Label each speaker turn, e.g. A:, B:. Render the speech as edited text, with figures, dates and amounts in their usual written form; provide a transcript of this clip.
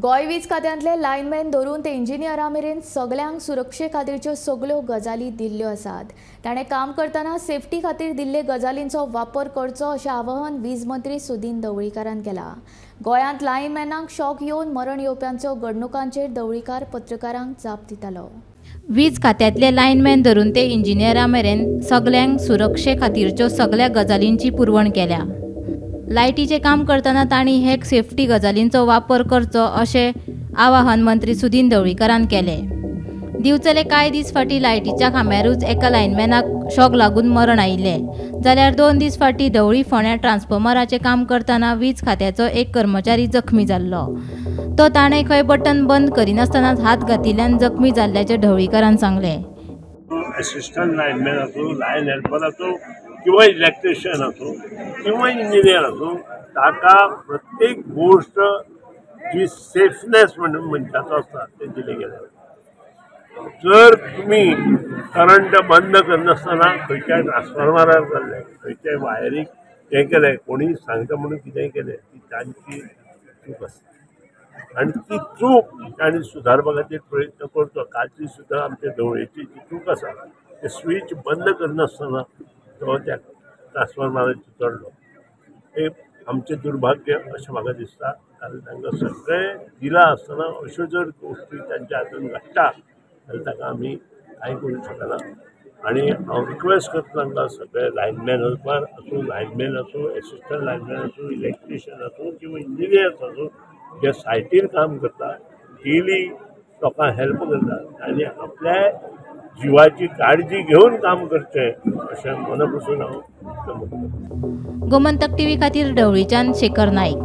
A: गोंय वीज खात्यांतले लायनमॅन धरून ते इंजिनियरा मेरेन सगल्यांक सुरक्षे खातीरच्यो सगल्यो गजाली दिल्ल्यो आसात। ताणें काम करतना सेफ्टी खातीर दिल्ले गजालींचो वापर करचो अशें आवाहन वीज मंत्री सुदिन ढवळीकारान केलां। गोंयांत लायनमॅनाक शॉक येवन मरण येवप्यांच्यो घडणुकांचेर ढवळीकार पत्रकारांक जाप दितालो।
B: वीज खात्यांतले लायनमॅन धरून ते इंजिनियरा मेरेन सगल्यांक सुरक्षे खातीरच्यो सगल्या गजालींची पुरवण केल्या। लायटीचें काम करतना तांणी हे सेफ्टी गजालींचो वापर करचो अशें आवाहन मंत्री सुदिन ढवळीकारान केलें। दिवचले कांय दीस फाटीं लायटीच्या खांब्यारूच एका लायनमॅनाक शॉक लागून मरण आयिल्लें, जाल्यार 2 दीस फाटीं ढवळी फोंड्या ट्रान्सफॉर्मराचें काम करतना वीज खात्याचो एक कर्मचारी जखमी जाल्लो। तो ताणें खंय बटन बंद करिनासतना हात घातिल्ल्यान जखमी जाल्ल्याचें ढवळीकारान सांगलें।
C: असिस्टंट लायनमॅन आसूं, लायन हेल्पर आसूं किंवा इलेक्ट्रिशियन आसूं किंवा इंजिनियर आसूं, ताका प्रत्येक गोश्ट जी सेफनेस म्हणून मनशाचो आसता ते दिले गेले। जर तुमी करंट बंद करनासतना खंयच्याय ट्रान्सफॉर्मरार जाल्ले, खंयच्याय वायरीक हें केलें, कोणीय सांगता म्हणून कितेंय केलें, ती तांची चूक आसता आनी ती चूक तांणी सुदारपा खातीर प्रयत्न करचो। कालची सुद्दां आमच्या ढवळेची जी चूक आसा ते स्विच बंद करनासतना तो त्या ट्रान्सफॉर्मराचेर चडलो, हें आमचें दुर्भाग्य अशें म्हाका दिसता। कारण तांकां सगळें दिलां आसतना अश्यो जर गोश्टी तांच्या हातून घडटा जाल्यार ताका आमी कांय करूंक शकना। आनी हांव रिक्वेस्ट करता तांकां सगळे लायनमॅन हेल्पर आसूं, लायनमॅन आसूं, एसिस्टंट लायनमॅन आसूं, इलेक्ट्रिशियन आसूं किंवा इंजिनियर्स आसूं, जे सायटीर काम करता, डेली लोकांक हेल्प करता आनी आपल्या जिवाची काळजी घेवन काम करचें अशें मना पसून हांव
B: गोमंतक टीव्ही खातीर ढवळीच्यान शेखर नाईक।